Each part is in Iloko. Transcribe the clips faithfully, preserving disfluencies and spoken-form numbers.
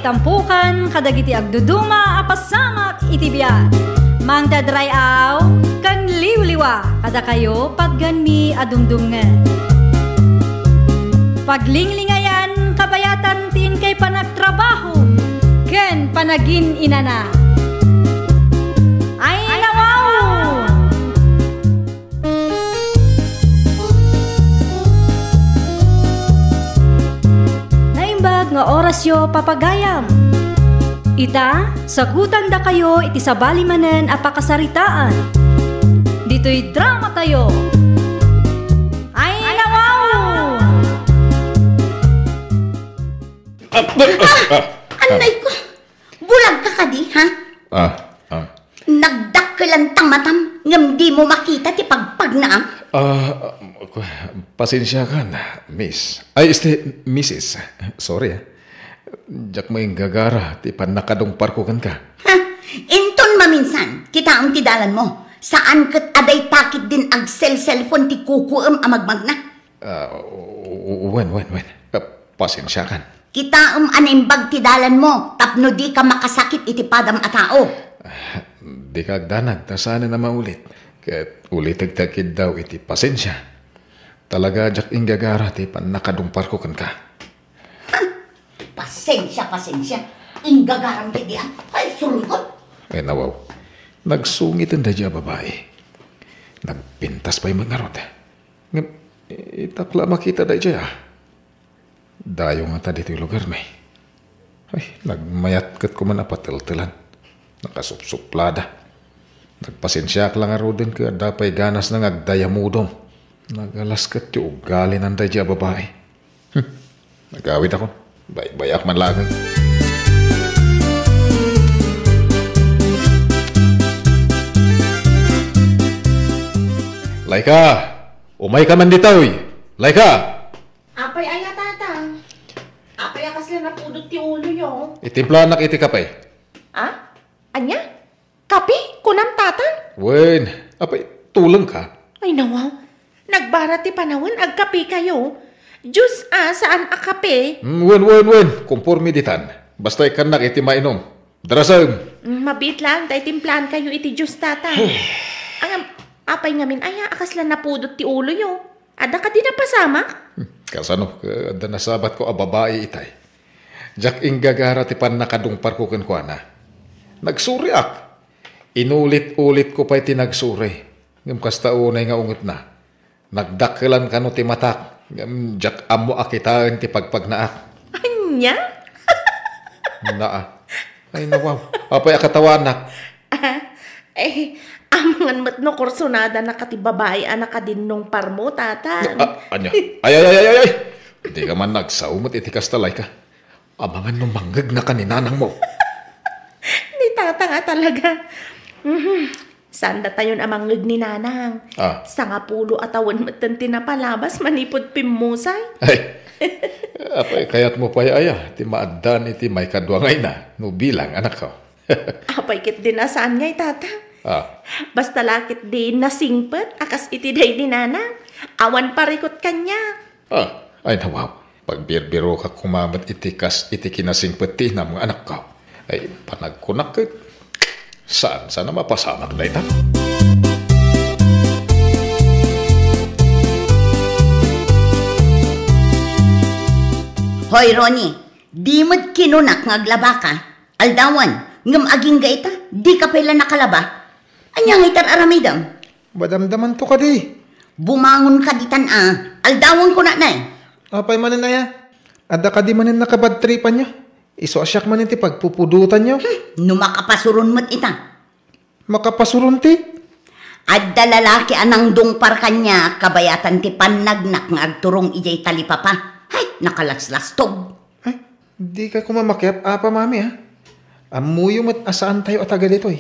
Tampukan kadagiti agduduma a pasamak iti biag. Mangted ray-aw ken liwliwa kadakayo patgenmi a dumdumngen. Paglinglingayan kabayatan ti inkay panagtrabaho ken panagin-inana. Ay, nawaw! Naimbag nga orasyo, papagayam. Ita, sagutandakayo iti sabali manen a pakasaritaan. Ditoy dramatayo. Ay, nawaw! Ah, ah, ah, ah. Anay ko! Bulag ka kadi, ha? Ah, ah. Nagdakkelan ta matam, ngem dimo makita ti pagpagnaam? Ah, ku-, pasensiakan, miss. Ay, este, misis. Sorry, ah. Diak mainggagara ti pannakadungparko kenka. Ha? Inton maminsan, kitaem ti dalanmo. Saan ket a dayta ketdin agselselpon ti kukuem a magmagna. Ah, u-, u-, wen, wen, wen. Ah, pasensiakan. Kitaem a naimbag ti dalanmo tapno dika makasakit iti padam a tao. Ah, dika agdanag ta saanen a maulit. Ket ulitek ti agkiddaw iti pasensia. Talaga, diak inggagara ti pannakadungparko kenka. Ha? Pasensia, pasensia. Inggagaram ketdi, ah. Ay, surikot. Ay, nawaw. Nagsungiten daydiay a babai. Nagpintas pay met ngarud. Ngem, itak la a makita daydiay, ah. Dayo ngata ditoy lugarmi. Ay, nagmayat ket koman a pateltelan. Nakasupsuplada. Nagpasensiaak la ngaruden ket adda pay ganasna nga agdayamudom. Nagalas ket ti ugalinan daydiay a babai. Hmm. Nagawidakon. Bay-bayak man laeng. Laika! Umayka man ditoy! Laika! Apay aya, Tatang? Apay a kasla napudot ti uloyo? Itimplanak iti kape. Ah? Ania? Kape? Kunam, Tatang? Wen, apay, tulengka? Ay, nawaw. Nagbara ti panawen, agkapekayo. Juice a, saan a kape. Mm, wen, wen, wen. Komporme ditan. Basta ikkannak iti mainom. Darasem! Mm, mabiit laeng ta itimplaankayo iti juice, Tatang. Ngem, apay ngamin aya a kasla napudot ti uloyo? Adda kadi napasamak? Hmm, kasano? Adda nasabatko a babai itay. Diak inggagara ti pannakadungparko kenkuana. Nagsuriak. Inulit-ulitko pay ti nagsuri. Ngem kasta unay nga ungetna. Nagdakkelan kano ti matak. Ngem diak ammo a kitaen ti pagpagnaak. Ania? Naa. Ay, nawaw. Apay a katawanak? Eh, amangan met no kursunada na ka ti babai a nakadinnong parmo, Tatang. Ah, ania? Ay, ay, ay, ay, ay, ay! Dika man nagsao met iti kasta, Laika. Amangan no mangngegna ka ni nanangmo. Ni Tatang a talaga. Mhm. Saan datayon a mangngeg ni Nanang? Ah. Sangapulo a tawen metten ti napalabas manipud pimmusay. Ay. Apay, kayatmo pay aya ti maaddaan iti maikadua nga ina no bilang anakko? Apay ketdi a saan ngay, Tatang? Ah. Basta la ketdi nasingpet a kas iti daydi Nanang. Awan parikut kaniak. Ah, ay nawaw. Pagbirbirokak koma met iti kas iti kinasingpet ti inam nga anakko. Ay, panagkunak ket saan, saan a mapasamak dayta. Hoy, Ronnie, di met kinunak nga aglabaka. Aldawan, ngem agingga ita, dika pay la nakalaba. Ania ngay ti ar-aramidem? Madamdamanto kadi. Bumangon ka ditan a. Aldawanko nak nay. Apay manen aya? Adda kadi manen nakabadtripanyo? Isu a siak manen ti pagpupudotanyo? Hmm, no makapasuron met ita. Makapasuron ti? Adda lalaki a nangdungpar kaniak kabayatan ti pannagnak nga agturong idiay talipapa. Hay, nakalaslastog. Ay, dikay koma makiap-apa, Mami, ha? Ammoyo met a saantayo a taga ditoy.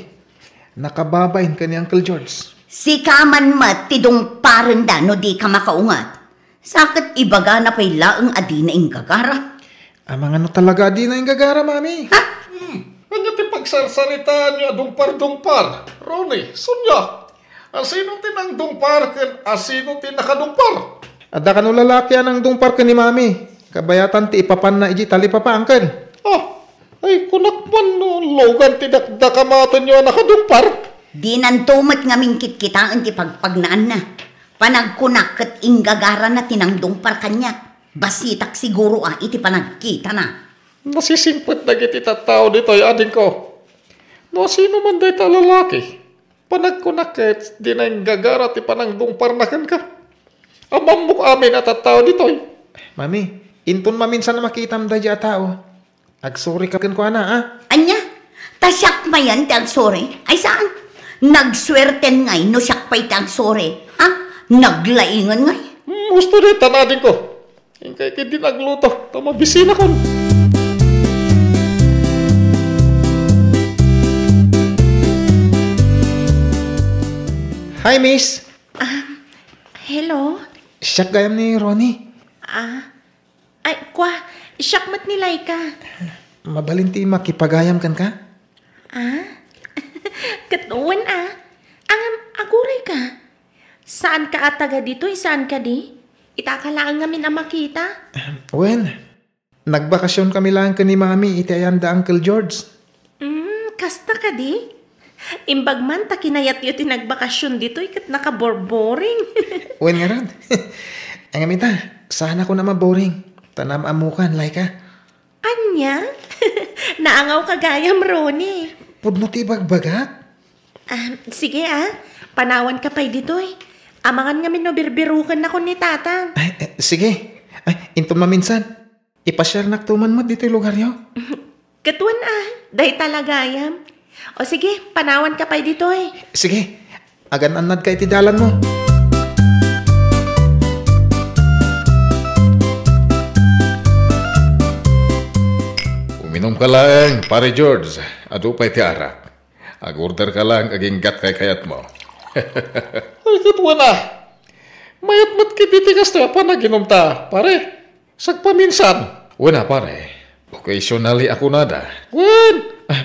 Nakababain ken ni Uncle George. Sika man met ti dungparenda no dika makaunget. Sa ket ibagana pay laeng a dina inggagara. Amangan no talaga a dina inggagara, Mami. Ha? Hmm. Ania ti pagsarsaritaanyo a dungpar-dungpar? Ronnie, sunia. Asino ti nangdungpar ken asino ti nakadungpar? Adda kano lalaki a nangdungpar ken ni Mami. Kabayatan ti ipapanna idiay talipapa, Uncle. Oh, Ay, kunak man no lugan ti dakdakamatenyo a nakadungpar. Dinanto met ngamin kitkitaen ti pagpagnaanna. Panagkunak ket inggagarana ti nangdungpar kaniak. Basitak siguro a iti panagkitana. Nasisingpet dagiti tattao ditoy, adingko. No sino man dayta a lalaki, panagkunak ket di nainggagara ti panangdungparna kenka. Ammammok amin a tattao ditoy. Mami, inton maminsan a makitam daydiay a tao, agsorika kenkuana, a? Ania? Ta siak mayen ti agsore? Ay saan? Nagsuerten ngay no siak pay ti agsore, a? Naglaingan ngay? Hmm, husto dayta, adingko. Inkay ketdi nagluto, ta mabisinakon. Hi, miss. Ah, hello? Siak gayam ni Ronnie. Ah, ay, kwa, siak met ni Laika. Mabalin ti makipagayam kenka? Ah? Ket wen a. Ngem, aguray ka. Saan ka a taga ditoy, saan kadi? Ita ka laeng ngamin a makita. Wen, nagbakasyon kami laeng ken ni Mami iti ayan da Uncle George. Hmm, kasta kadi? Imbag man ta kinayatyo ti nagbakasyon ditoy ket nakaborboring. Wen ngarud. Ngem ita, saanakon a maboring. Ta naam-ammokan, Laika. Ania? Naangaw ka gayam, Ronnie. Pudno ti ibagbagak. Ah, sige, ah. Panawan ka pay ditoy. Amangan ngamin no birbirukennakon ni Tatang. Ay, eh, sige. Ay, inton maminsan, ipasiarnakto man met ditoy lugaryo. Ket wen, ah, dayta la gayam. O sige, panawan ka pay ditoy. Sige, agan-annad ka iti dalanmo. Uminom ka laeng, Pare George. Adu pay ti arak. Ag-order ka laeng agingga ti kaykayatmo. Ay, ket wen a. Mayat met ketdi ti kastoy a panaginumta, pare. Sagpaminsan. Wen a, pare. Occasionally a kunada. Wen! Ah,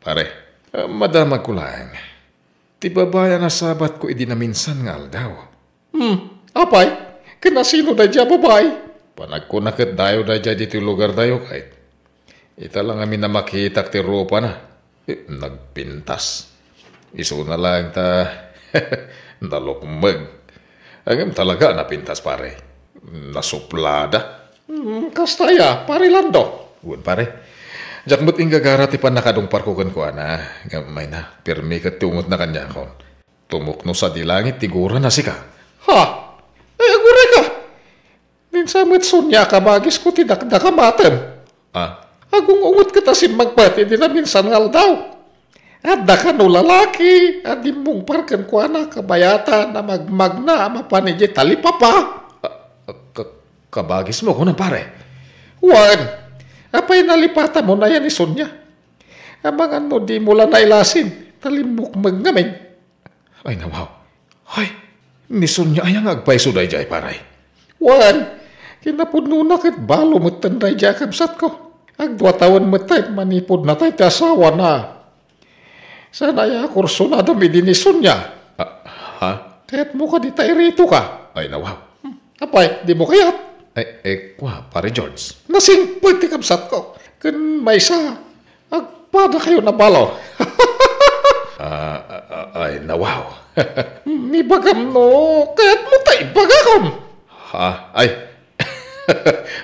pare, ah, madamagko laeng. Ti babai a nasabatko idi naminsan nga aldaw. Hmm, apay? Ken asino daydiay a babai? Panagkuna ket dayo daydiay ditoy lugardayo, kayat. Ita la ngamin a makitak ti rupana. Eh, nagpintas. Isuna laeng ta nalukmeg. Ngem talaga a napintas, pare. Nasuplada. Hmm, kasta aya, Pare Lando? Wen, pare. Diak met inggagara ti pannakadungparko kenkuana. Ngem mayna, pirmi ket ti ungetna kaniakon. Tumukno sadi langit ti gurana sika. Ha? Ay, agurayka! Dinsa met Sonia a kabagisko ti dakdakamatem. Ah? Agung-unget ket a simmagpet idi naminsan nga aldaw. Adda kano lalaki a dimmungpar kenkuana kabayatan a magmagna a mapan idiay talipapa. Ah, ka-, kabagismo, kunam, pare? Wen, apay nalipatamon aya ni Sonia? Amangan no dimo la nailasin, ta limmukmeg ngamin. Ay, nawaw. Ay, ni Sonia aya nga agpayso daydiay, pare? Wen, kinapudnona ket balo metten daydiay a kabsatko. Agdua tawen metten manipud natay ti asawana. Saan aya a kursunadam idi ni Sonia? Ah, ha? Kayatmo kadi ta iritoka? Ay, nawaw. Hmm, apay, dimo kayat? Ay, eh, kwa, Pare George. Nasingpet ti kabsatko. Ken maysa, agpadakayon a balo. Ah, ah, ah, ay, nawaw. Hmm, ibagam no kayatmo ta ibagakon. Ha? Ay,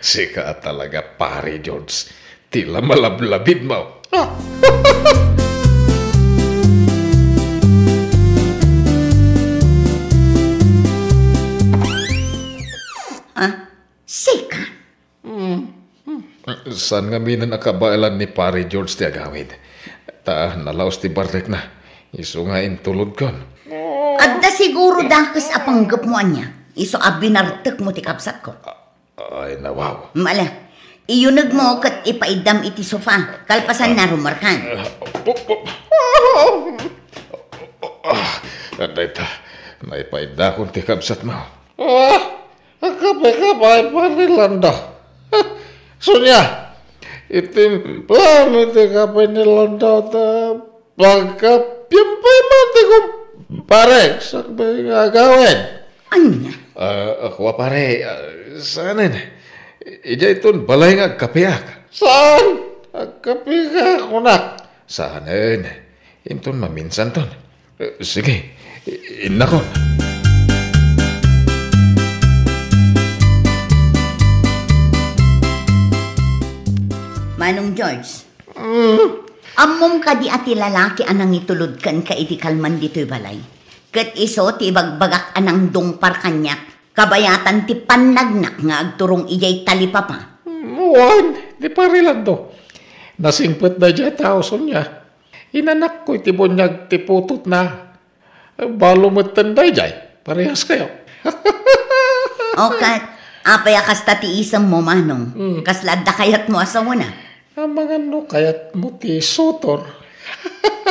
sika talaga, Pare George. Ti la malablabidmo. Ah. Ah, sika? Hmm. Saan ngaminen a kabaelan ni Pare George ti agawid. Ta nalaos ti barrekna. Isu nga intulodkon. Adda siguro dakes a panggepmo ania. Isu a binartekmo ti kabsatko. Ay, nawaw. Mala, iyunegmo ket ipaiddam iti sofa. Kalpasanna, rumarkan. Ah, pu-, pu-, ah, dayta, naipaiddakon ti kabsatmo. Ah, kape-kape, Pare Lando. Sonia, itimplam iti kape ni Lando ta pagkapiam pay man ti kumpare, sakbay nga agawid. Ania? Ah, ako, pare, ah, saanen? Idiay ton balay nga agkapeak. Saan? Agkapeka, kunak. Saanen. Inton maminsanton. Eh, sige, i-, innakon. Manong George, mm, ammom kadi a ti lalaki a nangitulod kenka iti kalman ditoy balay, ket isu ti ibagbagak a nangdungpar kaniak, kabayatan ti pannagnak nga agturong idiay talipapa? Mm, wen, ni Pari Lando. Nasingpet daydiay a tao, Sonia. Inanakko iti buniag ti putotna. Balo metten daydiay. Parehas kayo. O ket, apay a kasta ti isemmo, Manong? Mm. Kasla adda kayatmo a sawana? Amangan no kayatmo ti sutor.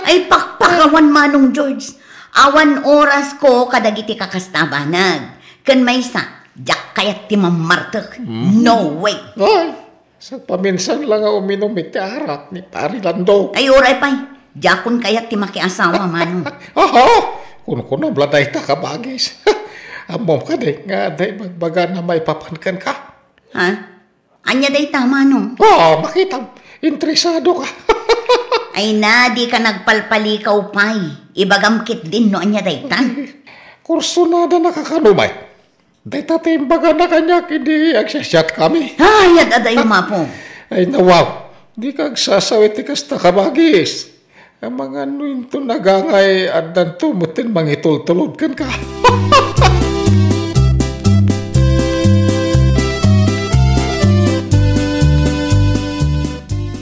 Ay, pakpakawan, Manong George. Awan orasko kadagiti kakasta a banag. Ken maysa, diak kayat ti mammartek. Mm. No way. Ay, sagpaminsan la nga uminum iti arak ni Pari Lando. Ay, uray pay. Diakon kayat ti makiasawa, Manong. Aha! Kunkunam la dayta, kabagis. Ammom kadi nga adda ibagbagana maipapan kenka? Ha? Ania dayta, Manong? Ah, makitam. Interesado ka. Ay na, dika nagpalpalikaw pay. Ibagam ketdin no ania dayta. Kursunada na kakano, may? Dayta ti imbagana kaniak idi agsiasiatkami. Ay, ad-adayo, Apo. Ay, nawaw. Dika agsasaw iti kasta, kabagis. Amangan no inton agangay, addanto metten mangitultulod kenka.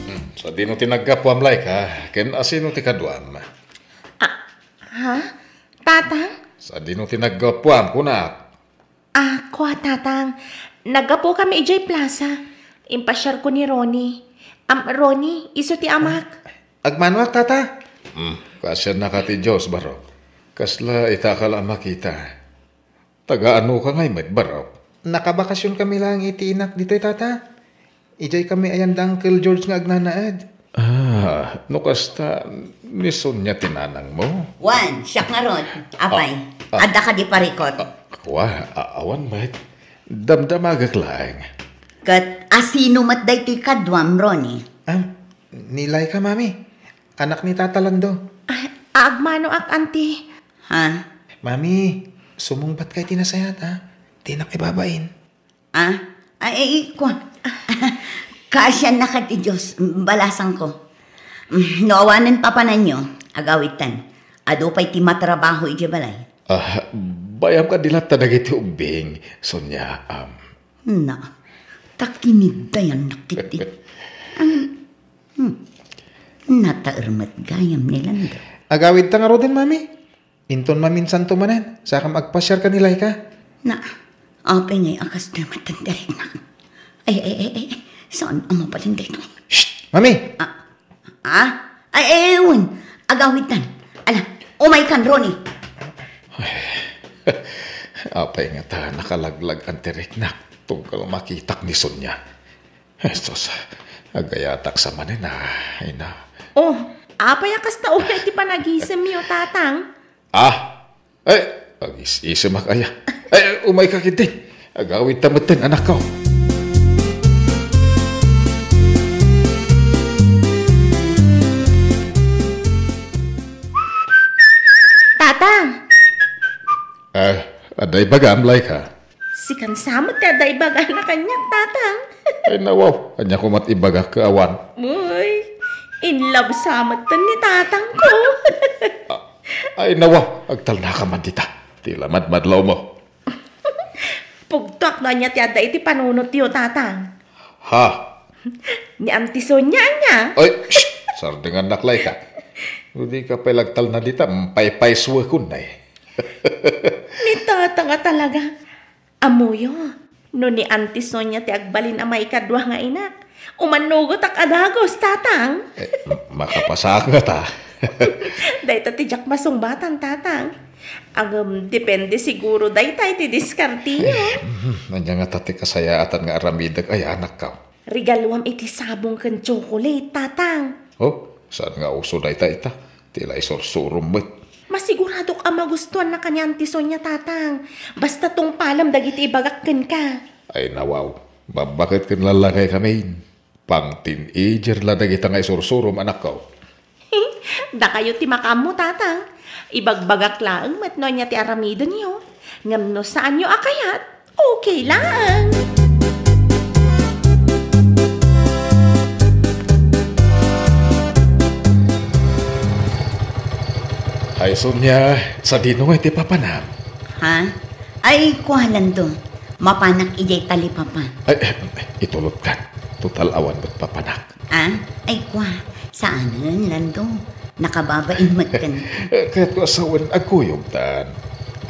Hmm, sadino ti naggapuam, Laika? Ken asino ti kaduam? Ah, ha? Tatang? Sadino ti naggapuam, kunak? Ah, kua, Tatang. Naggapukami idiay plaza. Impasiarko ni Ronnie. Am, Ronnie, isu ti amak. Agmanoak, Tata. Hmm, kaasiannaka ti Dios, barok. Kasla ita ka la a makita. Taga-anoka ngay met, barok? Nakabakasionkami laeng iti inak ditoy, Tata. Idiay kami ayan da Uncle George nga agnanaed. Ah, no kasta, ni Sonia ti nanangmo? Wen, siak ngarud, apay. Ah, ah. Adda kadi parikut? Ah, kua, a-, awan met. Damdamagek laeng. Ket asino met daytoy kaduam, Ronnie? Ah, ni Laika, Mami. Anak ni Tata Lando. Ah, agmanoak, Auntie. Ha? Mami, sumungbatka iti nasayaat, ha? Dinak ibabain. Ah? Ay, ay, kua. Kaasiannaka ti Dios, balasangko. Mm, no awanen papananyo, agawidtan. Adu pay ti matrabaho idiay balay. Ah, bayam kadi latta dagiti ubbing, Sonia, am. Na, ta kiniddayannak iti. Ang, hmm, nataer met gayam ni Lando. Agawidta ngaruden, Mami. Inton maminsanto manen, sakam agpasiar ken ni Laika. Na, apay ngay a kastoy met ti riknak? Ay, ay, ay, ay, ay, saan a mabalin daytoy? Shh! Mami! Ah, ah? Ay, ay, ay, wen. Agawidtan. Ala, umaykan, Ronnie. Apay ngata nakalaglag-an ti riknak tunggal makitak ni Sonia? Jesus, agayatak sa manen, ah, ina. Oh, apay a kasta unay ti panagisemyo, Tatang? Ah, eh, agis-isemak aya. Eh, umayka ketdi. Agawidta metten, anakko. Tatang! Eh, adda ibagam, Laika? Sikan sa met ti adda ibagana kaniak, Tatang. Ay, nawaw. Ania koma ti ibagak ket awan? Uy, in love sa met ni Tatangko. Ah, ay, nawaw. Agtalnaka man dita. Ti la madmadlawmo. Pugtoak no ania ti adda iti panunotyo, Tatang. Ha? Ni Auntie Sonia, ania? Ay, shh! Sardengannak, Laika. No dika pay la agtalna dita, paypaysuekon, nay. Ni Tatang a talaga. Ammoyo, no ni Auntie Sonia ti agbalin a maikadua nga inak, umannugotak a dagus, Tatang. Eh, m-, makapasaak ngata. Dayta ti diak masungbatan, Tatang. Ngem, depende siguro dayta iti diskarteyo. Eh, mm, ania ngata ti kasayaatan nga aramidek aya, anakko? Regaluam iti sabong ken tsokolate, Tatang. Oh, saan nga uso dayta ita? Ti la isursurom met. Masiguradok a magustuannaka ni Auntie Sonia, Tatang. Basta tungpalem dagiti ibagak kenka. Ay, nawaw. Babbaket ken lallakay kamin. Pang-teenager la dagita nga isursurom, anakko. Dakayo ti makaammo, Tatang. Ibagbagak laeng met no ania ti aramidenyo. Ngem no saanyo a kayat, okay laeng. Ay, Sonia, sadino ngay ti papanam? Ha? Ay, kua, Lando. Mapanak idiay talipapa. Ay, eh, itulotkan. Total awan met papanak. Ah? Ay, kua. Saanen, Lando. Nakababain met ken. Eh, kayat ko a sawen, agkuyogtan.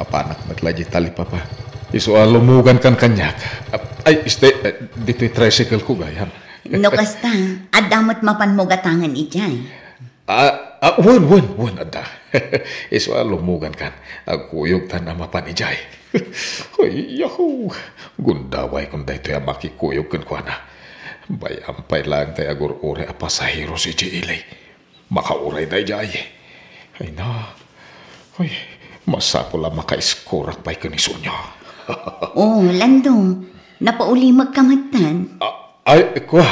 Mapanak met la idiay talipapa. Isu a lumugankan kaniak. Ah, ay, este, eh, ditoy tricycle ko, gayam. No kasta, adda met mapanmo gatangen idiay. Ah, ah, wen, wen, wen, adda. Isu a lumugankan. Agkuyogtan a mapan idiay. Ay, yahoo! Gundaway kon daytoy a makikuyog kenkuana. Bay-am pay laeng tay agur-uray a pasaheros idiay ili. Makauray daydiay. Ay na. Ay, masapul a makaiskurak pay ken ni Sonia. Oh, Lando, napaulimekka metten. Ah, ay, kua.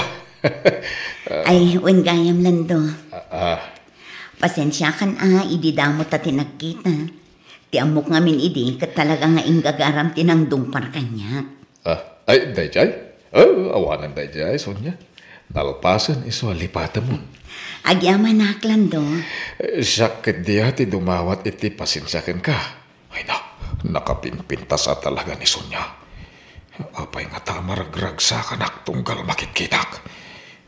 Ay, wen gayam, Lando. Ah, ah. Pasensiakan a, idi damo ta ti nagkita. Ti ammok ngamin idi, ket talaga nga inggagaram ti nangdungpar kaniak. Ah, ay, daydiay? Oh, awanen daydiay, Sonia. Nalpasen isu a lipatemon. Agyamanak, Lando. Eh, siak ketdi a ti dumawat iti pasensia kenka. Ay na, nakapinpintas a talaga ni Sonia. Apay ngata a maragragsakanak tunggal makitkitak?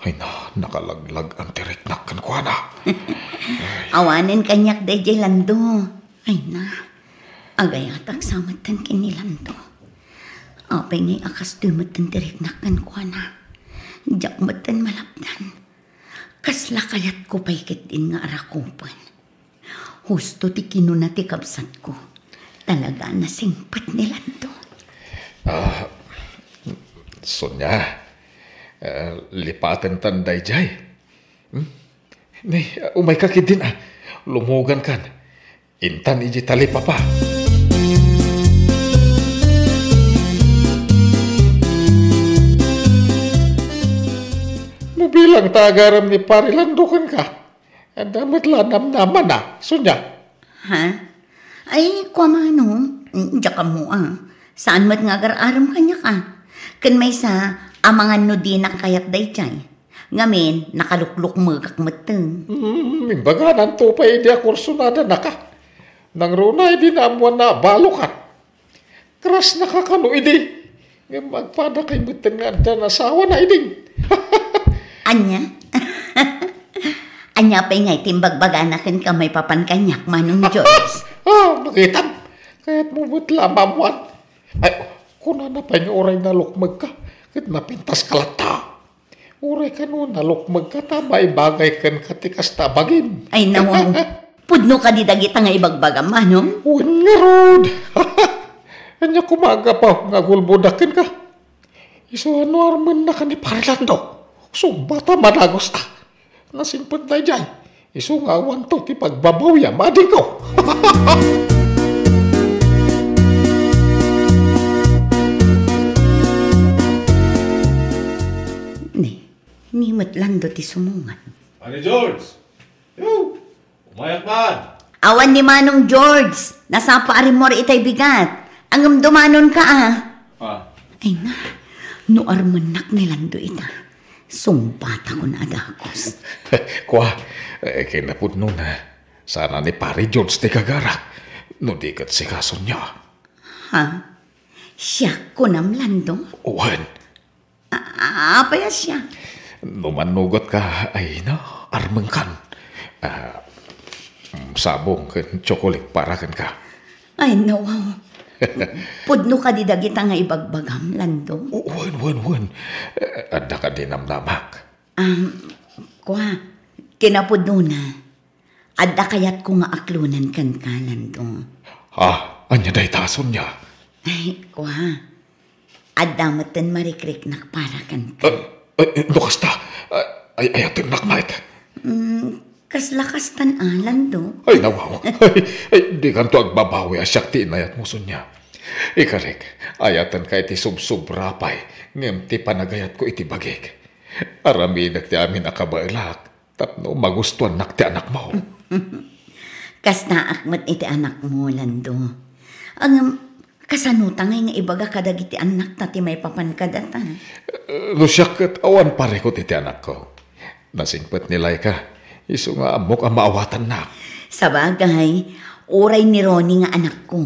Ay na, nakalaglag-an ti riknak kenkuana. Awanen kaniak daydiay, Lando. Ay na, agayatak sa metten ken ni Lando. Apay ngay a kastoy metten ti riknak kenkuana? Diak metten malapdan. Kasla kayatko pay ketdin nga arakupen. Husto ti kinuna ti kabsatko. Talaga a nasingpet ni Lando. Ah, Sonia, ah, lipatentan daydiay. Hmm? Ni, umayka ketdin a. Lumugankan. Intan iti talipapa. No bilang ta agaram ni Pari Lando kenka, adda met la namnamana, Sonia. Ha? Ay, kua manen, diak ammo a. Saan met nga agar-arem kaniak a. Ken maysa, amangan no dinak kayat daydiay. Ngamin, nakaluklukmegak metten. Hmm, imbaganan to pay idi a kursunada naka. Nangruna idi naammuanna a balokan. Crush naka kano idi. Ngem agpada kay metten nga adda nasawana idin. Ania? Ania pay ngay ti imbagbagana kenka maipapan kaniak, Manong George? Ah, makitam. Kayatmo met la maammuan. Ay, kunana pay nga uray nalukmegka, ket napintaska latta. Uray kano nalukmegka ta maibagay kenka ti kasta a bagim. Ay, nawaw. Pudno kadi dagita nga ibagbagam, Manong? Wen ngarud. Ania koma a gapu nga agulbodak kenka? Isu a no armennak ni Pari Lando, sumbata madagus a. Nasingpet daydiay. Isu nga awanto ti pagbabawiam, adingko. Ni, ni met Lando ti sumungan. Ani George? Yo! Umayak man! Awan ni Manong George. Nasapa a rimmuar itay bigat. Ngem dumanonka a. Ah. Ay na, no armennak ni Lando ita, sungbatakon a dagus. Kua, eh, kinapudnona, sana ni Pari George ti gagarak, no di ket sika, Sonia. Ha? Siak kunam, Lando? Wen. A-, apay a siak? No mannugotka, ay na, armenkan. Ah, mm, sabong ken tsokolate para kenka. Ay, nawaw. Pudno kadi dagita nga ibagbagam, Lando? O, wen, wen, wen. Eh, adda kadi namnamak? Um, kua, kinapudnona, adda kayatko nga aklonen kenka, Lando. Ah, ania dayta, Sonia? Ay, kua. Adda metten marikriknak para kenka. Ah, ay, ay, no kasta, ay, ay, ayatennak met. Mm, kasla kastan a, Lando. Ay, nawaw. Ay, ay, dikanto agbabawi a siak ti inayatmo, Sonia. Ikarik, ayatenka iti subsobra pay, ngem ti panagayatko iti bagik. Aramidek ti amin a kabaelak tapno magustuannak ti anakmo. Kastaak met iti anakmo, Lando. Ngem, kasano ta ngay nga ibaga kadagiti annakta ti maipapan kadata? No siak ket awan parikut iti anakko. Nasingpet ni Laika, isu nga ammok a maawatannak. Sabagay, uray ni Ronnie nga anakko,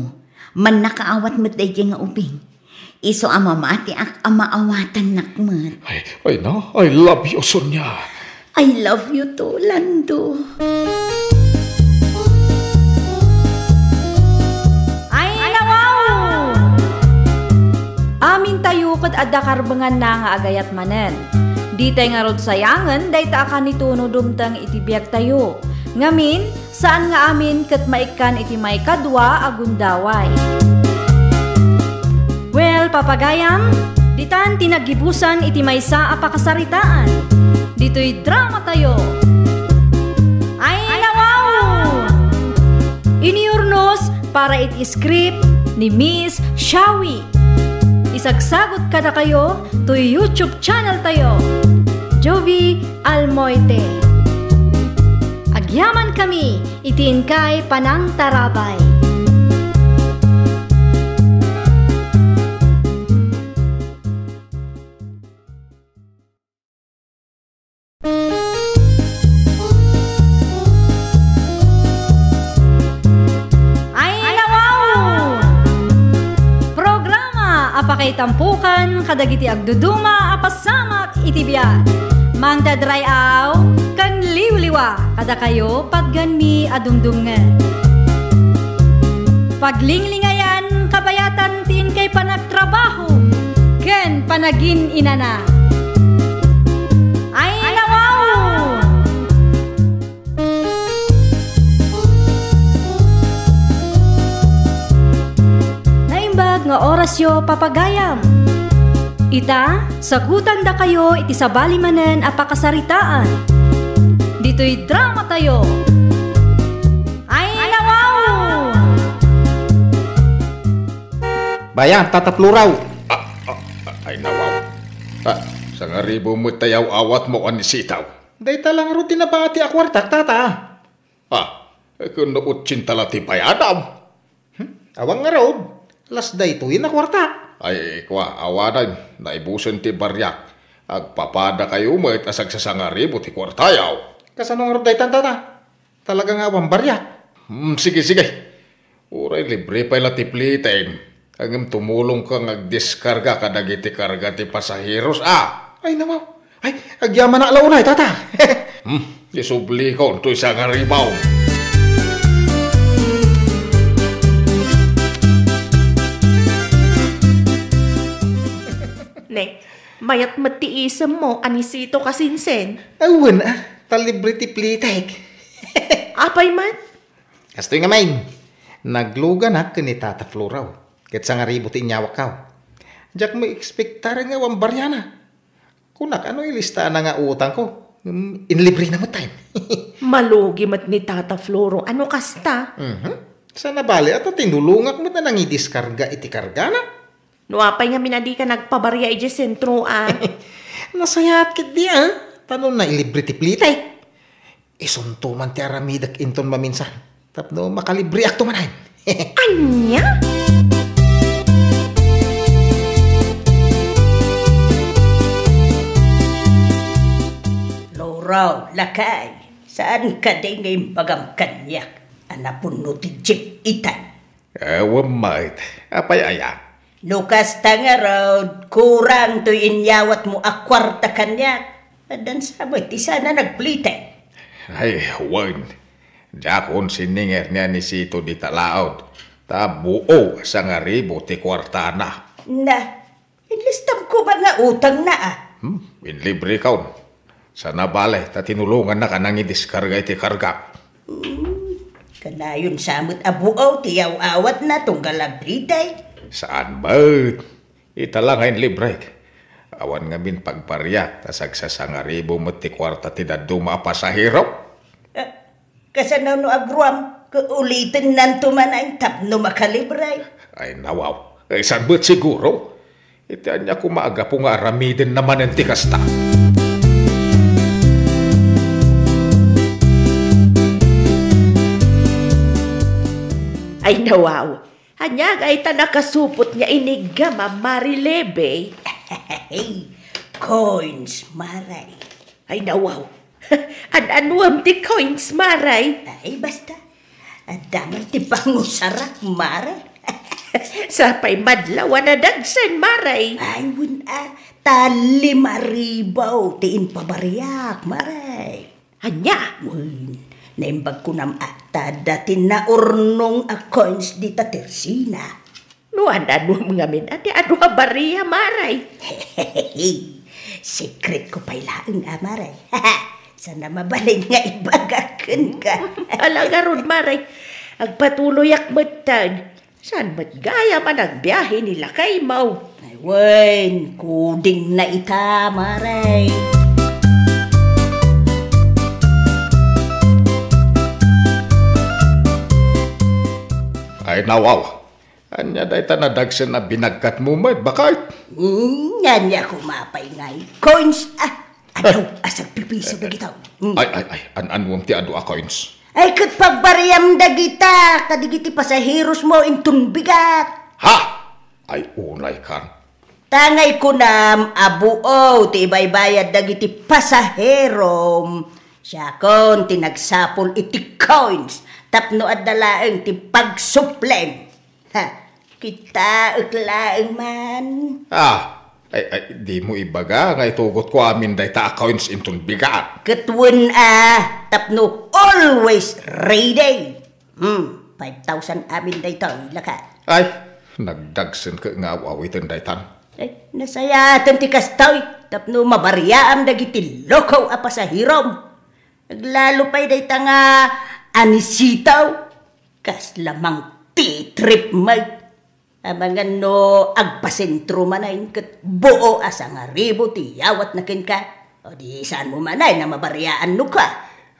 mannakaawat met daydiay nga ubing. Isu a mamatiak a maawatannak met. Ay, ay na, I love you, Sonia. I love you too, Lando. Ay, nawaw! Amintayo ket adda karbenganna nga agayat manen. Ditay ngarud sayangen dayta a kanito no dumteng iti biagtayo. Ngamin, saan nga amin ket maikkan iti maikadua a gundaway. Well, papagayam, ditan ti naggibusan iti maysa a pakasaritaan. Ditoy dramatayo. Ay, nawaw! Iniurnos para iti script ni Miss Shawi. Isagsagot kadakayo toy YouTube channel tayo, Jovi Almoite. Agyaman kami iti inkay panangtarabay. Ay, nawaw! Programa a pakaitampukan kadagiti agduduma a pasamak iti biag. Mangted ray-aw ken liwliwa kadakayo patgenmi a dumdumngen. Paglinglingayan kabayatan ti inkay panagtrabaho ken panagin-inana. Ay, nawaw! Naimbag nga orasyo, papagayam. Ita, sagutandakayo iti sabali manen a pakasaritaan. Ditoy dramatayo. Ay, nawaw! Bayan, Tata Floraw. Ah, ah, ah, ay, nawaw. Ah, sangaribu met ti aw-awatmo, Anisito. Dayta la ngarud ti nabati a kuartak, Tata. Ah, ken no otsinta la ti bayadam. Hmm? Awan ngarud. Las daytoy a kuartak. Ay, kua, awanen, naibusen ti bariak. Agpapadakayo met a sagsasangaribu ti kuartayo. Kasano ngarud daytan, Tata? Talaga nga awan bariak. Hmm, sige, sige. Uray libre pay la ti fleeting, ngem tumulongka nga agdiskarga kadagiti karga ti pasaheros, a. Ay, nawaw. Ay, agyamanak la unay, Tata. Hmm, isublikon toy sangaribu. Ne, mayat met ti isemmo, Anisito, kasinsin. Awan, a, ta libre ti fleeting. Apay met? Kastoy ngamin, nagluganak ken ni Tata Floraw, ket sangaribu ti inyawakko. Diak maekspektar nga awan bariana. Kunak, ano ilistaanna nga utangko? Hmm, inlibrena met tayo. Malugi met ni Tata Floro. Ano kasta? Mhm. Sana bale, ata tinulongak met a nangidiskarga iti kargana. No apay ngamin a dika nagpabaria idiay sentro, a? Nasayaat ketdi, a? Ta no nailibre ti fleeting, isunto man ti aramidek inton maminsan tapno makalibreakto manen. Ania? Luraw, lakay, saan kadi nga imbagam kaniak a napunno ti jeep itay? Awan met. Apay aya? No kasta ngarud, kurang toy inyawatmo a kuarta kaniak. Addan sa met ti sana nagfleeting. Ay, wen. Diakon sininger ni Anisito dita laud, ta buo a sangaribu ti kuartana. Na, inlistam koma nga utangna, a. Hmm, inlibrekon. Sana bale, ta tinulongannak a nangidiskarga iti kargak. Hmm, kanayon sa met a buaw ti yaw-awatna tunggal agfleeting. Saan met. Ita la nga inlibrek. Awan ngamin pagbariak, ta sagsasangaribu met ti kuarta ti dadduma a pasahero. Eh, kasano no agruam, ket ulitennanto manen tapno makalibre? Ay, nawaw. Ay, saan met siguro? Iti ania koma a gapu nga aramidenna manen ti kasta? Ay, nawaw. Ania ngay ta nakasupot nga iniggam a Mari Lebe? Hey, coins, Mare. Ay, nawaw. An-anuam ti coins, Mare? Ay, basta. Adda man ti pangusarak, Mare. Sapay madlaw a nadagsen, Mare. Ay, wen a, ta lima ribu ti impabariak, Mare. Ania? Wen, naimbag kunam a, ta adda ti naurnong a coins dita tersina. No an-anuam ngamin a ti adu a baria, Mare? Secret ko pay laeng a, Mare. Saan a mabalin nga ibaga kenka. Ala ngarud, Mare. Agpatuloyak metten. Saan met gayam a nagbiahe ni lakaymo? Ay, wen, kuding na ita, Mare. Ay, nawaw. Ania dayta nadagsen a binagkatmo met, baket? Hmm, ania koma pay ngay coins, ah. Adu, asagpipiso dagita. Hmm. Ay, ay, ay, an-anuam ti adu a coins? Ay, ket pagbariam dagita, kadagiti pasaherosmo inton bigat. Ha? Ay, unay kan. Ta ngay kunam a buo ti ibaybayad dagiti pasaherom. Siakon ti nagsapul iti coins tapno adda laeng ti pagsuplem. Ha, kitaek laeng man. Ah, ay, ay, dimo ibaga nga itugotko amin dayta a coins inton bigat. Ket wen a, tapno always ready. Hmm, five thousand amin daytoy, laka. Ay, nagdagsen ket nga aw-awiten daytan. Ay, nasayaten ti kastoy, tapno mabariaam dagiti loko a pasaherom. Aglalo pay dayta nga anisito, kasla mangtitrip met. Amangan no agpasentro manen ket buo a sangaribu ti yawatna kenka, o di saanmo manen a mabariaan no kua.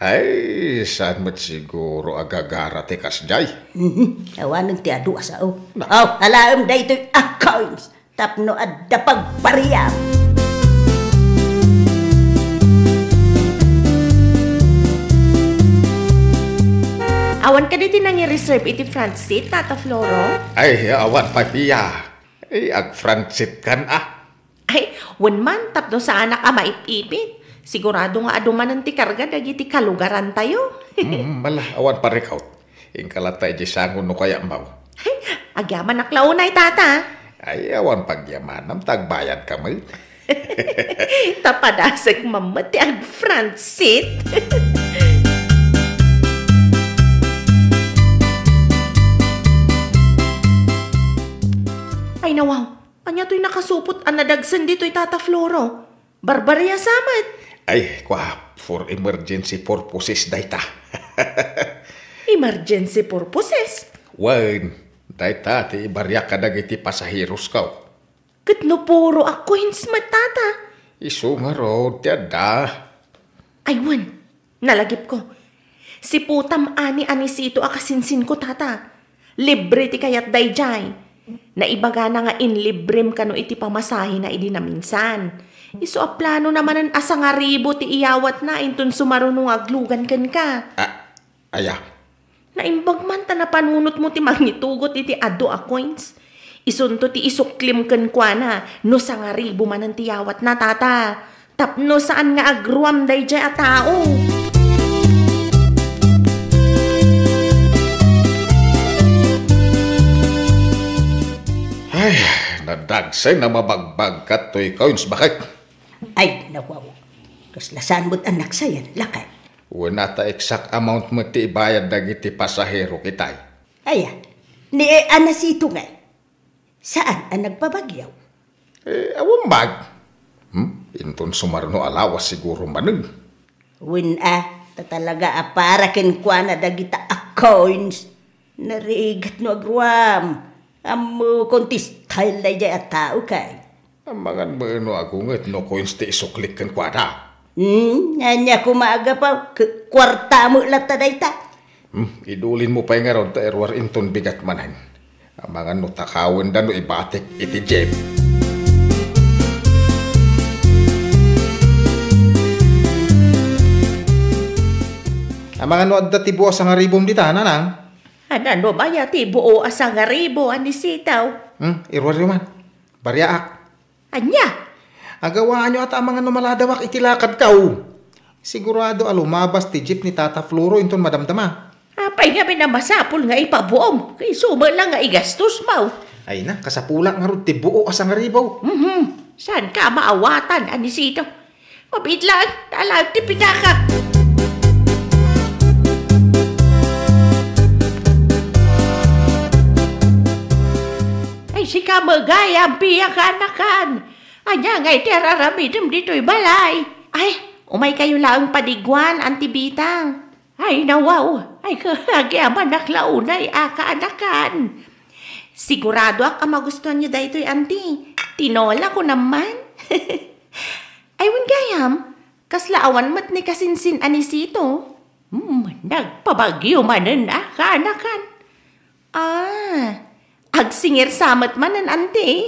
Ay, saan met siguro a gagara ti kasdiay? Mhm, awanen ti adu a sao. Na. Aw, alaem daytoy a coins tapno adda pagbariam. Awan kadi ti nangireserve iti front seat, Tata Floro? Ay, awan pay pia. Ay, ag-front seat kan, ah. Ay, wen man, tapno saanak a maip-ipit. Sigurado nga adu manen ti karga dagiti kalugarantayo. Mm, mala, awan parikaw. Inka latta idiay sango no kayatmo. Ay, agyamanak la unay, Tata. Ay, awan pagyamanam, ta agbayadka met. Ta padasek man met ti ag-front seat. Ay, nawaw. Ania toy nakasupot a nadagsen ditoy, Tata Floro? Barbaria sa met. Ay, kua, for emergency purposes dayta. Emergency purposes? Wen, dayta ti ibariak kadagiti pasaherosko. Ket no puro a coins met, Tata? Isu ngarud ti adda. Ay, wen. Nalagipko. Siputam ani anisito a kasinsinko, Tata. Libre ti kayat daydiay. Naibagana nga inlibrem kano iti pamasahena idi naminsan. Isu a planona manen a sangaribu ti iyawatna inton sumaruno nga aglugan kenka. A-, aya? Naimbag man ta napanunotmo ti mangitugot iti adu a coins. Isunto ti isuklem kenkuana no sangaribu manen ti yawatna, Tata. Tapno saan nga agruam daydiay a tao. Ay, nadagsen a mabagbagkat toy coins, baket. Ay, nawaw. Kasla saan met a nagsayan, lakay. Wen a ta exact amount met ti ibayad dagiti pasahero, kitay. Aya, ni e anasito ngay. Saan a nagpabagyaw? Eh, awan bag. Hmm? Inton sumarno a lawas siguro manen. Wen a, ta talaga a para kenkuana dagita a coins. Narigat no agruam. Ammokon ti style daydiay a tao kay. Amangan met no agunget no coins ti isuklik kenkuana. Hmm, ania koma a gapu, ku-, kuarta met latta dayta. Hmm, idulinmo pay ngarud ta iruar inton bigat manen. Amangan no takawenda no ibatik iti jeep. Amangan no adda ti buas a ngaribum dita, nanang? Anano maya ti buo a sangaribu, Anisito? Hmm, iruaryo man. Bariaak. Ania? Agawaanyo ata amangan no maladawak iti lakadkaw. Sigurado a lumabas ti jeep ni Tata Floro inton madamdama. Apay ngamin a masapul nga ipabuom? Kay isu met lang nga igastos mo. Ay na, kasapulak ngarud ti buo a sangaribu. Mhm. Saanka a maawatan, Anisito? Mabiit laeng, ta alaek ti pitaka. Ay, sika met gayam, Pia, kaanakan. Ania ngay ti ar-aramidem ditoy balay? Ay, umaykayo laeng padiguan, Auntie Bitang. Ay, nawaw. Ay, ka-, agyamanak la unay a kaanakan. Siguradoak a magustuanyo daytoy, Auntie. Tinola ko naman. Ay, wen gayam, kasla awan met ni kasinsin, Anisito. Hmm, nagpabagyo manen a kaanakan. Ah, agsingir sa met manen, Auntie.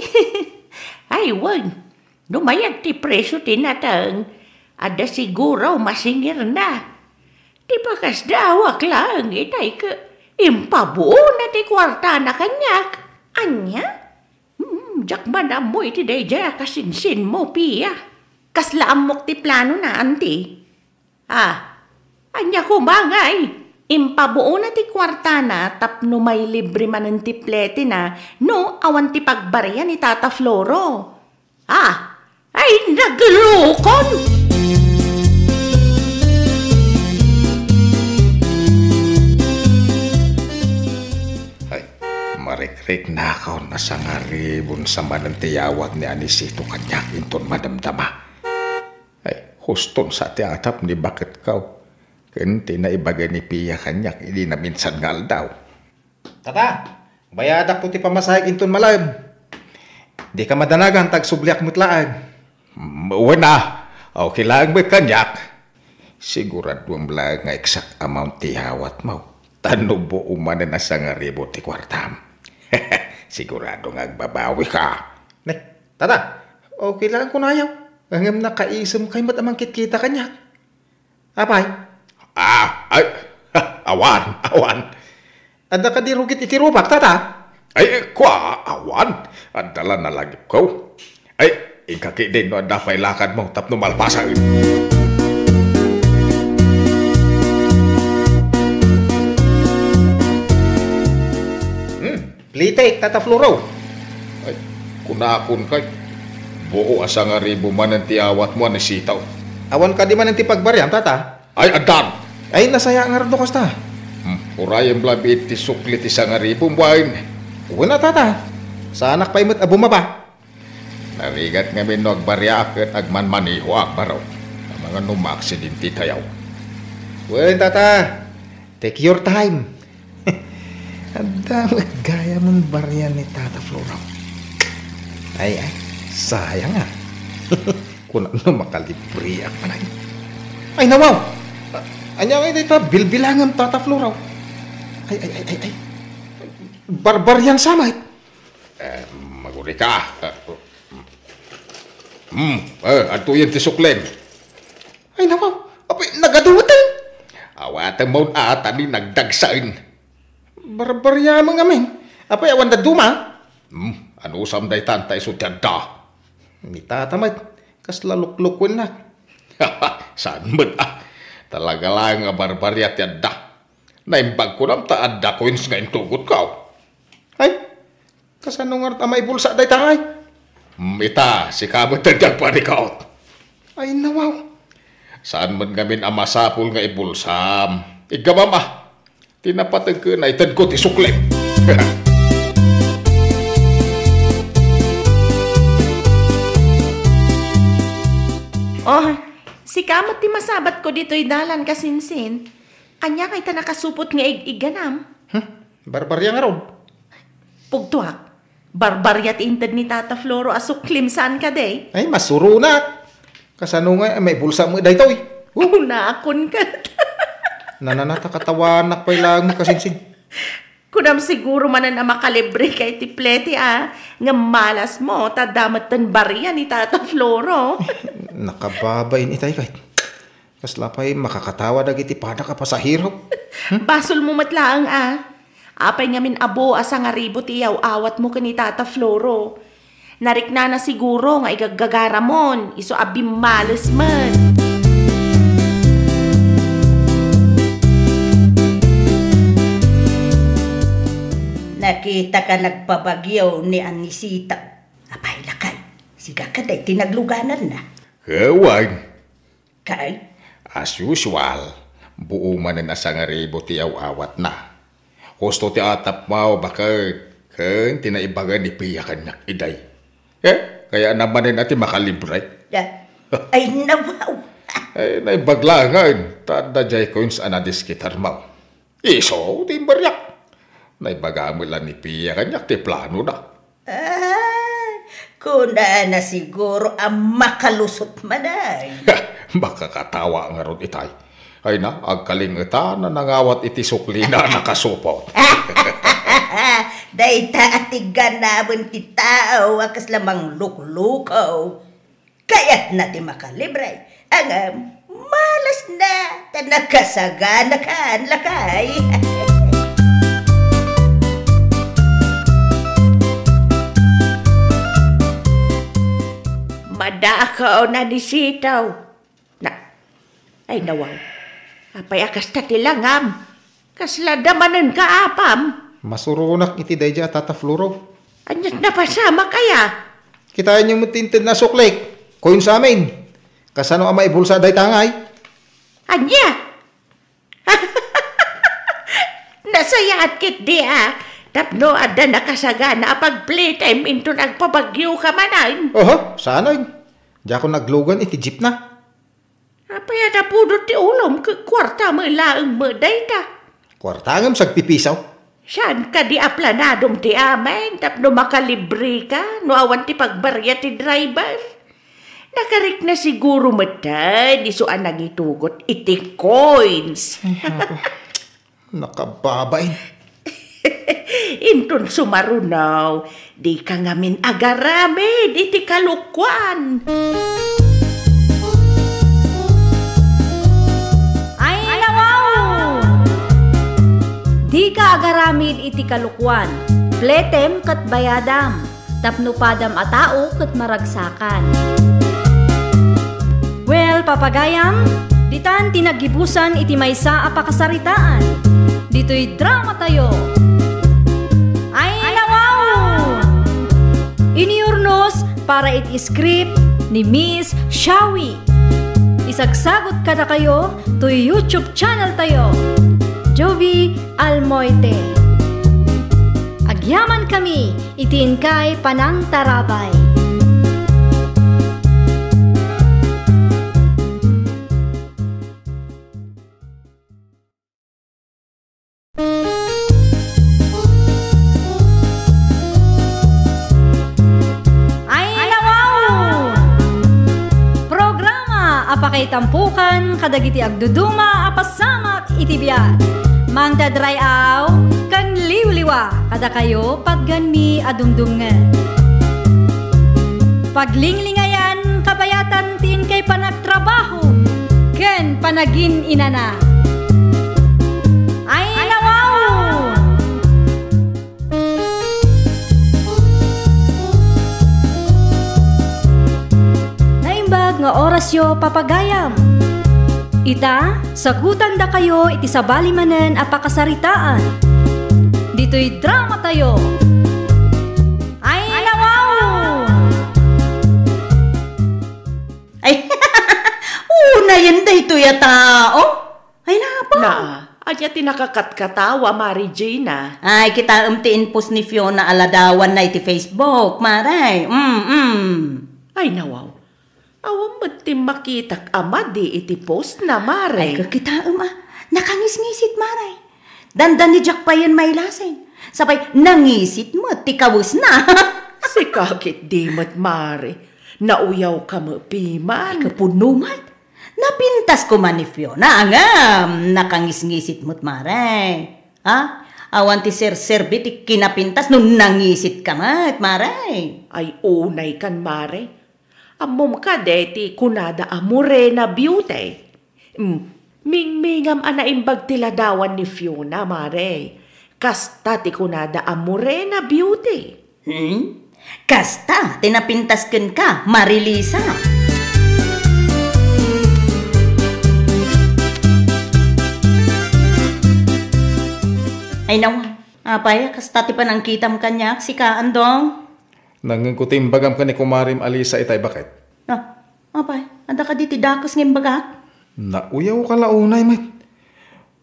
Ay, wen. No mayat ti presio ti nateng, adda siguro masingirna. Ti pakasdawak laeng itay ket impabuona ti kuartana kaniak. Ania? Hmm, diak man ammo iti daydiay a kasinsinmo, Pia. Kasla ammok ti planona, Auntie. Ah, ania koma ngay? Impabuona ti kuartana tapno mailibre manen ti fletina no awan ti pagbaria ni Tata Floro. Ah, ay, naglukon! Ay, marikriknakaw a sangaribun sa manen ti awat ni Anisito kaniak inton madamdama. Ay, huston sa ti atap ni baketko ken ti naibaga ni Pia kaniak idi naminsan nga aldaw. Tata, bayadakto ti pamasaek inton malem. Dika madanagan ta agsubliak met laeng. Mm, wen a, okay laeng met kaniak. Siguraduem laeng nga exact amount ti awatmo. Ta no buo manen a sangaribu ti kuartam. Sigurado nga agbabawika. Ne, tata, okay laeng kunayo. Ngem nakaisemkayo met a mangkitkita kaniak. Apay? Ah, ay, awan, awan. Adda kadi rugit iti rubak, tata? Ay, kua, awan. Adda la nalagipko. Ay, inka ketdi no adda pay lakadmo tapno malpasen. Hmm, plitek, Tata Floro. Ay, kunakon kay, buo a sangaribu manen ti awatmo, Anisito. Awan kadi manen ti pagbariam, tata? Ay, addan. Ay, nasayaat ngarud no kasta. Hmm, urayem labi iti sukli ti sangaribum, wen. Wen a, tata. Saanak pay met a bumaba. Narigat ngamin no agbariaak ket agmanmanehoak, barok. Amangan no maaksidentetayo. Wen, tata. Take your time. Adda met gayam a baria ni Tata Floro. Ay, ay, sayang a. Kuna no makalibreak man ay. Ay, nawaw! A-, ania ngay dayta bilbilangem, Tata Floro? Ay, ay, ay, ay, ay. Barbarian sa met. Eh, magurika. Eh, hmm, eh, adtoyen ti suklem. Ay, nawaw. Apay, nagadu met. Awatem manen a ta ni nagdagsaen. Barbariam ngamin. Apay, awan dadduma? Hmm, anusam daytan ta isu ti adda. Ni tata met, kasla luklukuennak. Saan met a. Talaga laeng a barbaria ti adda. Naimbag kunam ta adda coins nga intugotko. Ay, kasano ngarud a maibulsa dayta ngay? Hmm, ita, sika met ti agparikot. Ay, nawaw. Saan met ngamin a masapul nga ibulsam. Iggamam a. Ti napateg ken naitedko ti suklem. Oh, sika met ti masabatko ditoy dalan, kasinsin. Ania ngay ta nakasupot nga ig-igganam? Hmm? Barbaria ngarud. Pugtoak. Barbaria ti inted ni Tata Floro a suklim saan kadi? Ay, masuronak. Kasano nga, ay, maibulsa met daytoy? Unakon ket. Nananata katawanak pay laeng, kasinsin. Kunam siguro manen a makalibre ka iti plete a, ngem malas mo, ta dametten baria ni Tata Floro. Nakababain itay kay. Kasla pay makakatawa dagiti padak a pasahero. Hmm? Basolmo met laeng a. Apay ngamin a buo a sangaribu ti iyaw-awatmo ken ni Tata Floro? Nariknana siguro nga igaggagaramon, isu a bimmales met. Nakitaka nagpabagyo ni Anisita. Apay lakay, sigaka daytoy naglugananna. Wen. Kay? As usual, buo manen a sangaribu ti aw-awatna. Husto ti atapmo, baket, ken ti naibaga ni Pia kaniak idiay. Eh, kayatna manen a ti makalibre. Ya. Ay, nawaw. Eh, naimbag laengen, ta adda jay coins a nadiskitarmo. Isu ti imbariak. Naibaga met la ni Pia kaniak ti planona. Ah, kunana siguro a makalusot manen. Makakatawa ngarud itay. Ay na, agkalingetan a nangawat iti suklina a nakasupot. Dayta a ti ganawen ti tao a kasla mangluklukaw. Kayatna ti makalibre, ngem malasna ta nakasaganakan lakay. Madakaw, Anisita. Na, ay, nawaw. Apay a kasta ti langam? Kasla da manen ka, apam? Masuronak iti daydiay a Tata Floro. Ania't napasamak aya? Kitaenyo met ti inted a suklik. Coins amin. Kasano a maibulsa dayta ngay? Ania? Nasayaat ketdi a tapno adda nakasagana a pagplaytime inton agpabagyoka manen. Oho, saan? Diakon naglugan iti jeepna. Apay a napudot ti ulom ket kuarta met laeng met dayta? Kuarta ngem sagpipisaw. Saan kadi a planadom ti amin tapno makalibreka no awan ti pagbaria ti driver? Nakarikna siguro metten isu a nangitugot iti coins. Ay, apo. Nakababain. Inton sumaruno, dika ngamin agaramid iti kalokuan. Ay, nawaw! Dika agaramid iti kalokuan. Pletem ket bayadam. Tapno padam a tao ket maragsakan. Well, papagayam, ditan ti naggibusan iti maysa a pakasaritaan. Ditoy drama tayo. Ay, nawaw! Iniurnos para iti script ni Miss Shawi. Isagsagot kadakayo toy YouTube channel tayo, Jovi Almoite. Agyaman kami iti inkay panangtarabay. Ay, nawaw! Programa a pakaitampukan kadagiti agduduma a pasamak iti biag. Mangted ray-aw ken liwliwa kadakayo patganmi a dumdumngen. Paglinglingayan kabayatan ti inkay panagtrabaho ken panagin-inana. Ay, nawaw! Naimbag nga orasyo, papagayam. Ita, sagutandakayo iti sabali manen a pakasaritaan. Ditoy drama tayo. Ay, nawaw! Ay, unayen daytoy a tao. Ay, napa? Na, ania ti nakakatkatawa, Mari Gina? Ay, kitaem ti inpost ni Fiona a ladawanna iti Facebook, Mare. Mm, mm. Ay, nawaw. Awan met ti makitak a madi iti post na, Mare. Ay, kakitaem a. Nakangisngisit, Mare. Dandani diak payen mailasin. Sapay, nangisit met ti kawesna. Sika ketdi met, Mare. Nauyawka met piman. Ay, kapuno met. Napintas koma ni Fiona, ngem nakangisngisit met, Mare. Ha? Awan ti serserbi ti kinapintas no nangisitka met, Mare. Ay, unay kan, Mare. Ammom kadi ti kunada a Morena Beauty? Mm, mingmingam a naimbag ti ladawan ni Fiona, Mare. Kasta ti kunada a morena beauty. Hmm? Kasta ti napintas kenka, Marilisa. Ay, nawa. Apay, kasta ti panangkitam kaniak, sika, Andong? Nangngegko ti imbagam ken ni kumarim Alisa itay baket. Ah, apay, adda kadi ti dakes nga imbagak? Nauyawka la unay met.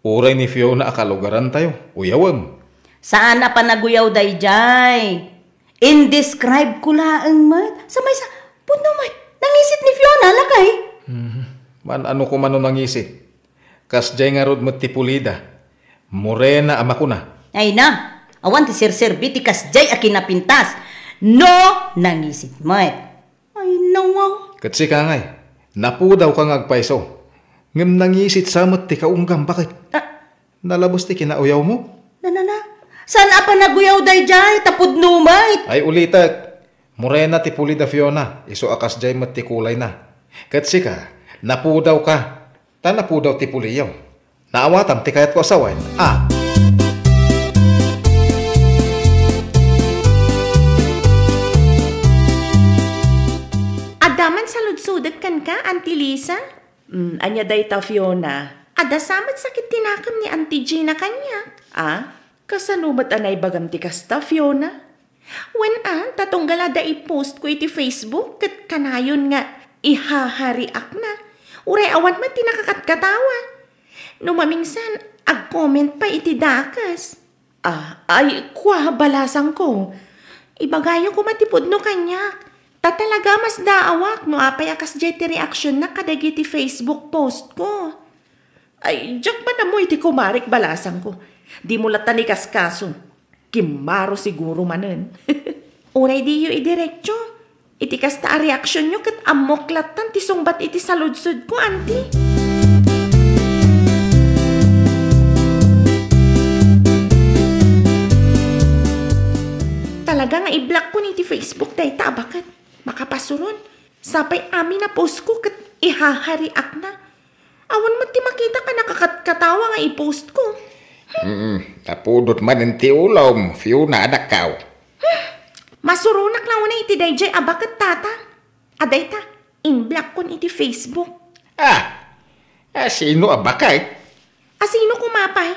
Uray ni Fiona a kalugarantayo, uyawem. Saan a panaguyaw daydiay. Indescribe ko laeng met. Sa maysa, pudno met. Nangisit ni Fiona, lakay. Mhm. Man-ano ko man no nangisit. Kasdiay ngarud met ti pulida. Morena a makuna. Ay na, awan ti serserbi ti kasdiay a kinapintas. No, nangisit met. Ay, nawaw. Ket sika ngay, napudawka nga agpayso. Ngem nangisit sa met ti kaunggam, baket? Ah. Nalabes ti kinauyawmo? Na, na, na. Saan a panaguyaw daydiay, ta pudno met? Ay, ulitek. Morena ti pulida Fiona, isu a kasdiay met ti kulayna. Ket sika, napudawka. Ta napudaw ti puliyo. Naawatam ti kayatko a sawen. A. Adda man saludsodek kenka, Auntie Lisa? Mm, ania dayta, Fiona? Adda sa met sakit ti nakam ni Auntie Gina kaniak, a? Kasano met a naibagam ti kasta, Fiona? Wen a, ta tunggal adda i-post ko iti Facebook ket kanayon nga ihahariakna. Uray awan met ti nakakatkatawa. No mamingsan, ag-comment pay iti dakes. Ah, ay, kua, balasangko. Ibagayo koma ti pudno kaniak. Ta talaga masdaawak no apay a kasdiay ti reaksionnak kadagiti Facebook post ko. Ay, diak man ammo iti kumarik, balasangko. Dimo latta ni kaskaso. Kimmaro siguro manen. Uray diyo idiretso. Iti kasta a reaksionyo ket ammok lattan ti sungbat iti saludsodko, Auntie. Talaga nga i-block ko ni ti Facebook dayta a baket. Makapasuron. Sapay amin a post ko ket ihahariakna. Awan met ti makita a nakakatkatawa nga i-post ko. Mm, napudot manen ti ulom, Fiona, anakkaw. Masuronak la unay iti daydiay a baket, Tatang. A dayta, imblockon iti Facebook. Ah, a sino a baket? A sino koma pay?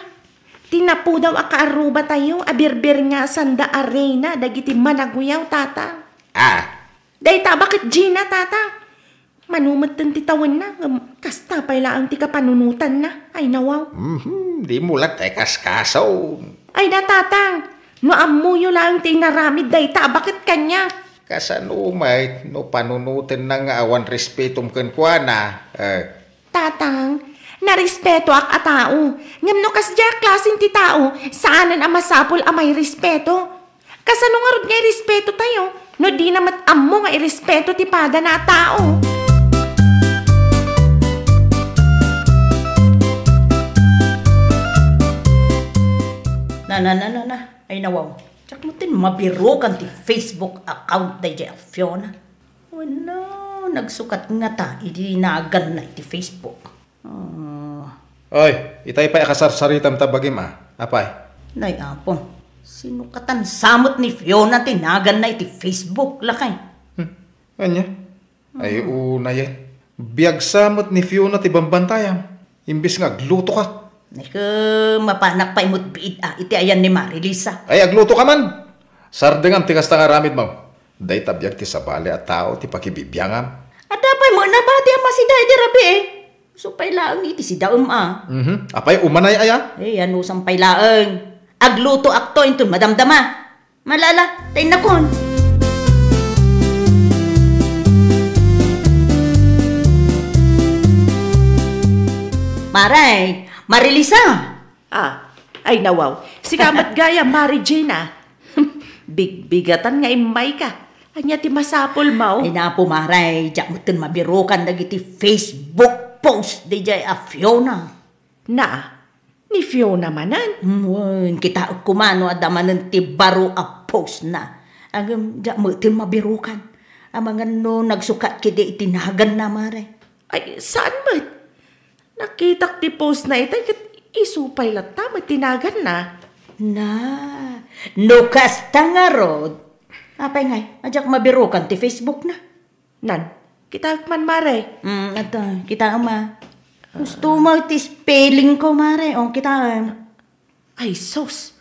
Ti napudaw a kaarrubatayo a birbirngasanda a reyna dagiti managuyaw, Tatang. Ah. Dayta a baket Gina, Tatang. Mano metten ti tawenna, ngem kasta pay laeng ti kapanunotanna. Ay, nawaw. Mhm, dimo latta ikaskaso. Ay na, Tatang, no ammoyo laeng ti inaramid dayta a baket kaniak. Kasano met no panunotenna nga awan respetom kenkuana? Eh. Tatang, narespetoak a tao. Ngem no kasdiay a klasen ti tao, saanen a masapul a mairespeto. Kasano ngarud nga irespeto tayo no dina met ammo nga irespeto ti padana a tao? Na, na, na, na, na. Ay, nawaw. Diak metten mabirukan ti Facebook account daydiay a Fiona. Wenno, nagsukat ngata idi naganna iti Facebook. Ah. Oy, itay pay a kasarsaritam ta bagim a. Apay? Nay, Apo, sinukatan sa met ni Fiona ti naganna iti Facebook, lakay. Hmm. Ania? Ay, hmm, unayen. Biag sa met ni Fiona ti bambantayam. Imbes nga aglutoka. Neke, mapanak pay met biit a iti ayan ni Marilisa. Ay, aglutoka man! Sardengam ti kasta nga aramidmo. Dayta biag ti sabali a tao ti pakibibiangam. Adda pay met nabati a masida idi rabii. Isu pay laeng iti sidaem a. Mhm. Apay, umanay aya? Eh, anusam pay laeng. Aglutoakto inton madamdama. Malala, ta innakon. Maray, Marilisa! Ah, ay nawaw. Sika met gayam, Mari Gina. Bigbigatan nga immayka. Ania ti masapulmo? Ay, napo, Maray, diak metten mabirukan dagiti Facebook post daydiay a Fiona. Na, ni Fiona manen? Wen, kitaek koma no adda manen ti baro a postna. Ngem diak metten mabirukan. Amangan no nagsukat ketdi iti naganna, Maray. Ay, saan met? Nakitak ti postna itay ket isu pay latta met ti naganna. Na, no kasta ngarud, apay ngay, a diak mabirukan ti Facebook na. Nan, kitaek man, Mare. Mm, adda, kitaem a. Gusto mo ti spelling ko, Mare? O, kitaem. Ay, sus.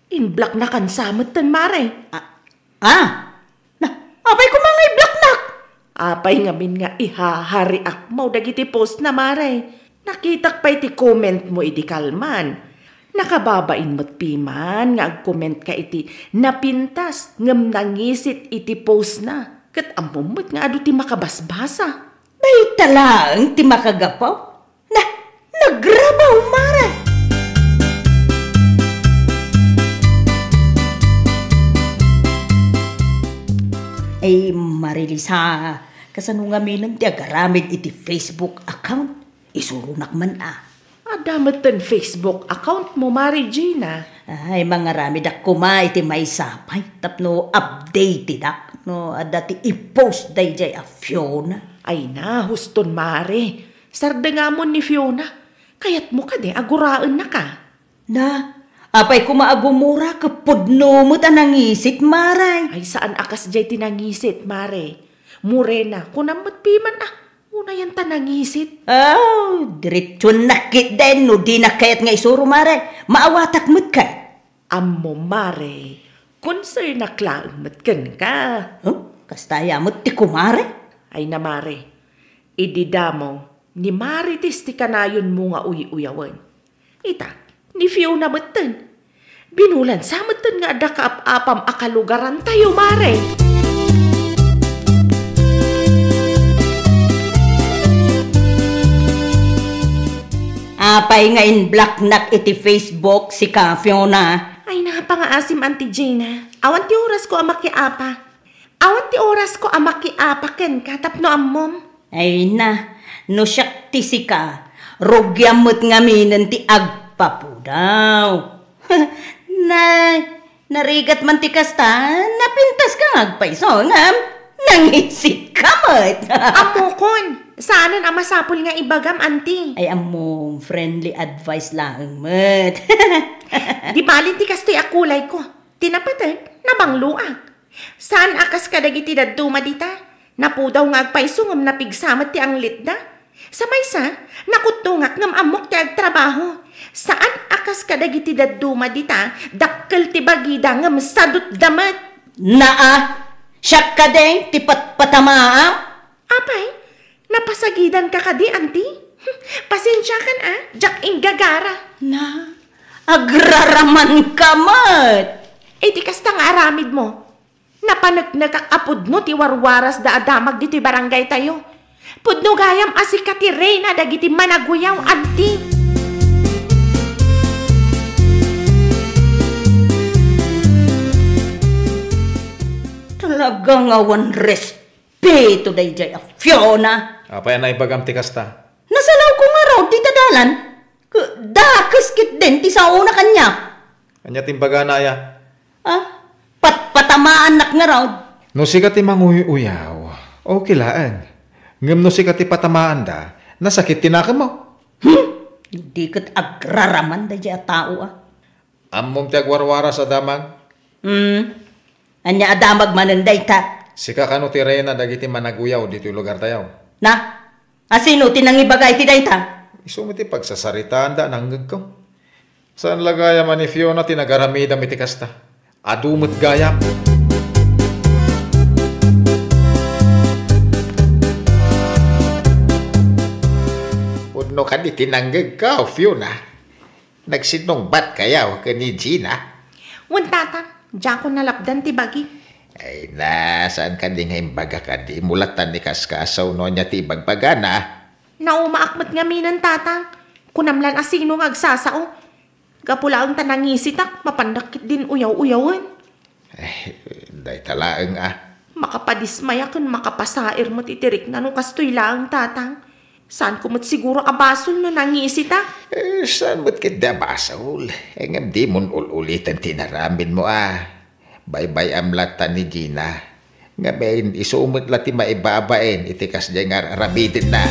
In-block na kan sa metten, Mare. Ah, ah? Na, apay koma nga i-block nak? Apay ngamin nga ihahariak mo dagiti post na, Mare? Nakitak pay ti comment mo idi kalman. Nakababain met piman nga agcomment ka iti napintas ngem nangisit iti post na. Ket ammom met nga adu ti makabasbasa. Dayta laeng ti makagapu? Na, nagrabaw, Mare! Ay, Marilisa, kasano ngamin ti agaramid iti Facebook account? Isuronak man a. Adda metten Facebook account mo, Mare Gina? Ay, mangaramidak koma iti maysa pay tapno updatedak no adda ti i-post daydiay a Fiona. Ay na, huston, Mare. Sardengamon ni Fiona. Kayatmo kadi a guraennaka? Na, apay koma a gumura ket pudno met a nangisit, Mare? Ay, saan a kasdiay ti nangisit, Mare. Morena, kunam met piman a, unayen ta nangisit. Oh, diretsuennak ketdin no dinak kayat nga isuro, Mare. Maawatak met kay. Ammom, Mare, konsernak laeng met kenka. Huh? Kasta aya met ti kumare? Ay na, Mare, idi damo ni Marites ti kanayonmo nga uy-uyawen. Ita, ni Fiona metten. Binulan sa metten nga adda kaap-apam a kalugarantayo, Mare. Apay nga in-blocknak iti Facebook, sika, Fiona? Ay, napangaasim, Auntie Gina. Awan ti orasko a makiapa. Awan ti orasko a makiapa kenka tapno ammom. Ay na, no siak ti sika, rugiam met ngaminen ti agpapudaw. Nay, narigat man ti kasta, napintaska nga agpayso, ngem nangisitka met. Ammokon, saanen a masapul nga ibagam, Auntie. Ay, ammom, friendly advice laeng met. Di balin ti kastoy a kulayko. Ti napateg, nabangloak. Saan a kas kadagiti dadduma dita. Napudaw nga agpayso ngem napigsa met ti anglitda. Sa maysa, nakutdongak ngem ammok ti agtrabaho. Saan a kas kadagiti dadduma dita, dakkel ti bagida ngem sadutda met. Naa, siak kadi ti patpatamaam? Apay, napasagidanka kadi, Auntie? Pasensiakan a, diak inggagara. Na, agraramanka met. Iti kasta nga aramidmo, napaneknekak a pudno ti warwarasda a damag ditoy barangaytayo. Pudno gayam a sika ti reyna dagiti managuyaw, Auntie. Talaga nga awan respeto daydiay a Fiona. Apay a naibagam ti kasta? Nasalawko ngarud dita dalan. Dakes ketdin ti saona kaniak. Ania ti imbagana aya? Ah, patpatamaannak ngarud. No sika ti manguy-uyaw, okay laeng. Ngem no sika ti patamaanda, nasakit ti nakemmo. Hmm? Di ket agraraman daydiay a tao, a. Ammom ti agwarwaras a damag? Hmm. Ania a damag manen dayta? Sika kano ti reyna dagiti managuyaw ditoy lugartayo? Na? Asino ti nangibaga iti dayta? Isu met ti pagsasaritaanda a nangngegko. Saan la gayam a ni Fiona ti nagaramidam iti kasta. Adu met gayam. Pudno kadi ti nangngegko, Fiona. Nagsinnungbatkayo ken ni Gina? Wen, Tatang, diakon nalapdan ti bagi. Ay na, saan kadi nga imbaga kadi? Mulatan ni kaskasaw no ania ti ibagbagana? Naumaak met ngaminen, Tatang. Kunam lan a sino nga agsasao. Gapu laeng ta nangisitak, mapandak ketdin uyaw-uyawen. Eh, dayta laeng a. Makapadismaya ken makapasair met iti rikna no kastoy laeng, Tatang. Saanko met siguro a basol no nangisitak. Eh, saan met ketdi a basol? Eh, ngem dimon ul-uliten ti inaramidmo a. Baybay-am latta ni Gina. Ngem isu met la ti maibabain iti kasdiay nga ar-aramidenna.